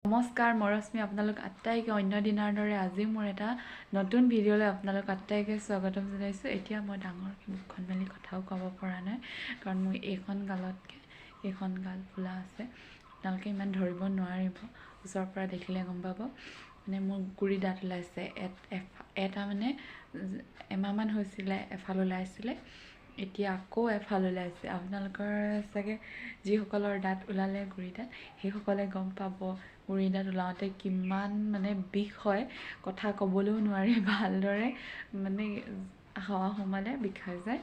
নমস্কাৰ, মই ৰশ্মি। আপোনালোক আটাইকে অন্য দিনাৰ দৰে আজিও মোৰ এটা নতুন ভিডিঅ'লৈ আপোনালোক আটাইকে স্বাগতম জনাইছোঁ। এতিয়া মই ডাঙৰকৈ মুখখন মেলি কথাও ক'ব পৰা নাই, কাৰণ মোৰ এইখন গালতকৈ এইখন গাল ফুলা আছে। আপোনালোকে ইমান ধৰিব নোৱাৰিব, ওচৰৰ পৰা দেখিলে গম পাব। মানে মোৰ গুৰি দাঁত ওলাইছে এটা, মানে এমাহমান হৈছিলে এফাল ওলাইছিলে, এতিয়া আকৌ এফাল ওলাইছে। আপোনালোকৰ চাগে যিসকলৰ দাঁত ওলালে গুৰি দাঁত, সেইসকলে গম পাব গুৰি দাঁত ওলাওঁতে কিমান মানে বিষ হয়, কথা ক'বলৈও নোৱাৰি ভালদৰে, মানে হাৱা সোমালে বিষাই যায়।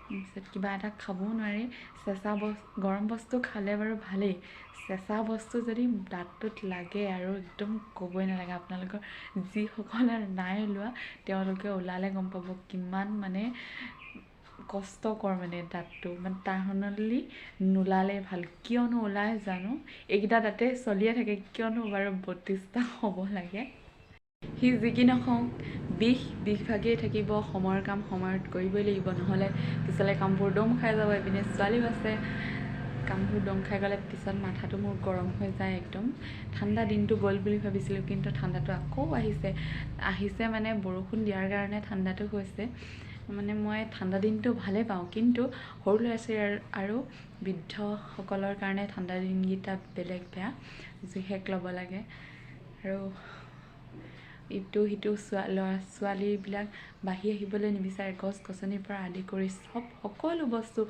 তাৰপিছত কিবা এটা খাবও নোৱাৰি। চেঁচা বস্তু, গৰম বস্তু খালে বাৰু ভালেই, চেঁচা বস্তু যদি দাঁতটোত লাগে আৰু একদম ক'বই নালাগে। আপোনালোকৰ যিসকলে নাই ওলোৱা, তেওঁলোকে ওলালে গম পাব কিমান মানে কষ্টকৰ, মানে দাঁতটো মানে তাৰ সলনি নোলালেই ভাল। কিয়নো ওলাই জানো, এইকেইটা দাঁতে চলিয়ে থাকে, কিয়নো বাৰু 32টা হ'ব লাগে? সি যি কি নহওক, বিষ বিষভাগেই থাকিব। সময়ৰ কাম সময়ত কৰিবই লাগিব, নহ'লে পিছলৈ কামবোৰ দম খাই যাব। এইপিনে ছোৱালীও আছে, কামবোৰ দম খাই গ'লে পিছত মাথাটো মোৰ গৰম হৈ যায় একদম। ঠাণ্ডা দিনটো গ'ল বুলি ভাবিছিলোঁ, কিন্তু ঠাণ্ডাটো আকৌ আহিছে। আহিছে মানে বৰষুণ দিয়াৰ কাৰণে ঠাণ্ডাটো হৈছে। মানে মই ঠাণ্ডা দিনটো ভালেই পাওঁ, কিন্তু সৰু ল'ৰা ছোৱালী আৰু বৃদ্ধসকলৰ কাৰণে ঠাণ্ডা দিনকেইটা বেলেগ বেয়া, জুই সেক ল'ব লাগে আৰু ইটো সিটো ল'ৰা ছোৱালীবিলাক বাঢ়ি আহিবলৈ নিবিচাৰে। গছ গছনিৰ পৰা আদি কৰি চব সকলো বস্তু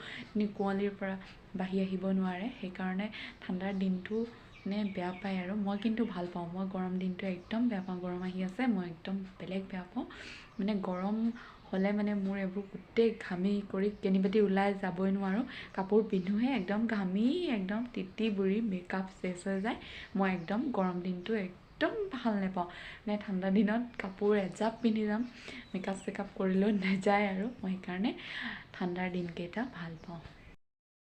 কুঁৱলীৰ পৰা বাঢ়ি আহিব নোৱাৰে, সেইকাৰণে ঠাণ্ডাৰ দিনটো মানে বেয়া পায়। আৰু মই কিন্তু ভাল পাওঁ। মই গৰম দিনটো একদম বেয়া পাওঁ। গৰম আহি আছে, মই একদম বেলেগ বেয়া পাওঁ। মানে গৰম হ'লে মানে মোৰ এইবোৰ গোটেই ঘামি কৰি কেনিবাতি ওলাই যাবই নোৱাৰোঁ। কাপোৰ পিন্ধোহে, একদম ঘামি একদম তিতি বুৰি মেকআপ চেচ হৈ যায়। মই একদম গৰম দিনটো একদম ভাল নাপাওঁ। মানে ঠাণ্ডা দিনত কাপোৰ এজাপ পিন্ধি যাম, মেকআপ চেকআপ কৰিলেও নাযায় আৰু মই সেইকাৰণে ঠাণ্ডাৰ দিনকেইটা ভাল পাওঁ।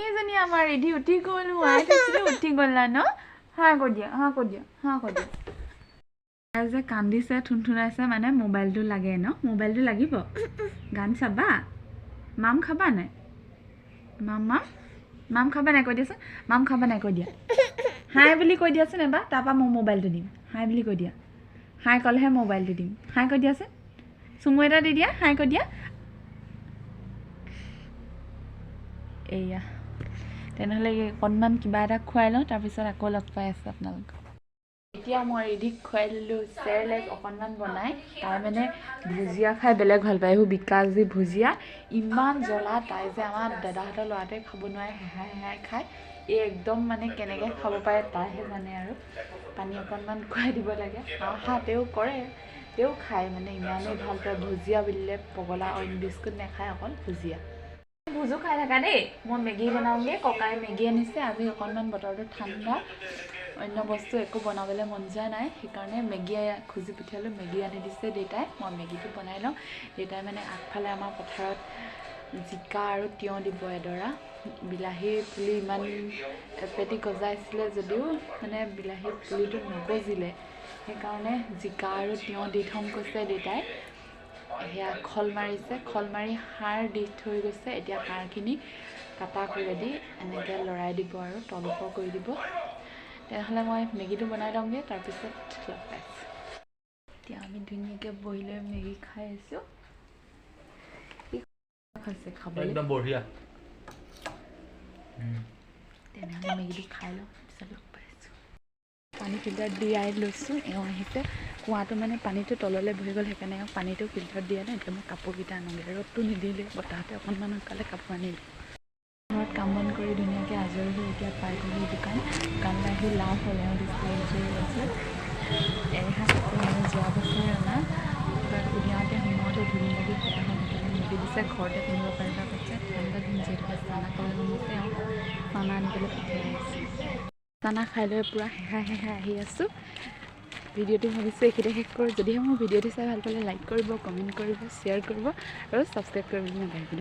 এইজনী আমাৰ ৰিধি উঠি গ'ল। শুৱাই থৈছিলোঁ, উঠি গ'লা ন? হাঁ কৈ দিয়া, হাঁ কৈ দিয়া, হাঁ কৈ দিয়া। তাই যে কান্দিছে, থুনথুনাইছে, মানে মোবাইলটো লাগে ন? মোবাইলটো লাগিব। গান চাবা, মাম খাবা নাই? মাম মাম মাম খাবা নাই কৈ দিয়াচোন। মাম খাবা নাই কৈ দিয়া। হাই বুলি কৈ দিয়াচোন এবাৰ, তাৰপৰা মই মোবাইলটো দিম। হাই বুলি কৈ দিয়া। হাই ক'লেহে মোবাইলটো দিম। হাই কৈ দিয়াচোন, চুমু এটা দি দিয়া, হাই কৈ দিয়া। এয়া তেনেহ'লে অকণমান কিবা এটা খুৱাই লওঁ, তাৰপিছত আকৌ লগ পাই আছোঁ আপোনালোকক। এতিয়া মই ৰিধিক খুৱাই দিলোঁ চেৰলেক অকণমান বনাই। তাই মানে ভুজিয়া খাই বেলেগ ভাল পায়। এইবোৰ বিকাজী ভুজিয়া ইমান জ্বলা, তাই যে আমাৰ দাদাহঁতৰ ল'ৰাটোৱে খাব নোৱাৰে, হেহাই হেহাই খায়। এই একদম মানে কেনেকৈ খাব পাৰে তাইহে জানে। আৰু পানী অকণমান খুৱাই দিব লাগে। হা, তেওঁ কৰে, তেওঁ খায়, মানে ইমানেই ভাল পায় ভুজিয়া বুলিলে পগলা। অইন বিস্কুট নাখায়, অকল ভুজিয়া। ভুজো খাই থাকা দেই, মই মেগী বনাওঁগৈ। ককাই মেগী আনিছে। আজি অকণমান বতৰটো ঠাণ্ডা, অন্য বস্তু একো বনাবলৈ মন যোৱা নাই, সেইকাৰণে মেগী খুজি পঠিয়ালোঁ। মেগী আনি দিছে দেউতাই। মই মেগীটো বনাই লওঁ। দেউতাই মানে আগফালে আমাৰ পথাৰত জিকা আৰু তিয়ঁহ দিব এডৰা। বিলাহী পুলি ইমান এপেটি গজাইছিলে যদিও মানে বিলাহী পুলিটো নগজিলে, সেইকাৰণে জিকা আৰু তিয়ঁহ দি থ'ম কৈছে দেউতাই। সেয়া খল মাৰিছে, খল মাৰি সাৰ দি থৈ গৈছে। এতিয়া সাৰখিনি কাটা কোৰেদি এনেকৈ লৰাই দিব আৰু তল ওপৰ কৰি দিব। তেনেহ'লে মই মেগীটো বনাই লওঁগৈ, তাৰপিছত লগ পাইছোঁ। এতিয়া আমি ধুনীয়াকৈ বহি লৈ মেগী খাই আছোঁ। কি হৈছে খাবলৈ? একদম বঢ়িয়া। তেনেহ'লে মেগীটো খাই লওঁ, পিছত লগ পাইছোঁ। পানী ফিল্টাৰত দিয়াই লৈছোঁ। এওঁ আহিছে। কুঁৱাটো মানে পানীটো তললৈ বহি গ'ল, সেইকাৰণে এওঁ পানীটো ফিল্টাৰত দিয়া নাই। এতিয়া মই কাপোৰকেইটা আনোগৈ। ৰ'দটো নিদিলে, বতাহতে অকণমান সোনকালে কাপোৰ আনিলোঁ। ঘৰত কাম বন কৰি ধুনীয়াকৈ আজৰি হৈ এতিয়া পাই গ'লোঁ দোকান। দোকানলৈ আহি লাভ হ'ল, এওঁ দিছিলে এযোৰ এযোৰ এৰেহা কাপোৰ। মানে যোৱা বছৰ অনা, কিবা উলিয়াওঁতে সোমোৱাওঁতে ধূলি লাগি বেয়া হ'ল, সেইকাৰণে মেলি দিছে। ঘৰতে পিন্ধিব পাৰিবা কৈছে। ঠাণ্ডা দিন যিহেতুকে চানা খাবলৈ মন গৈছে, এওঁ চানা আনিবলৈ পঠিয়াই আছে। চানা খাই লৈ পূৰা হেহাই হেহাই আহি আছোঁ। ভিডিঅ'টো ভাবিছোঁ এইখিনিতে শেষ কৰোঁ। যদিহে মোৰ ভিডিঅ'টো চাই ভাল পালে লাইক কৰিব, কমেণ্ট কৰিব, শ্বেয়াৰ কৰিব আৰু ছাবস্ক্ৰাইব কৰিবলৈ নাপাহৰিব।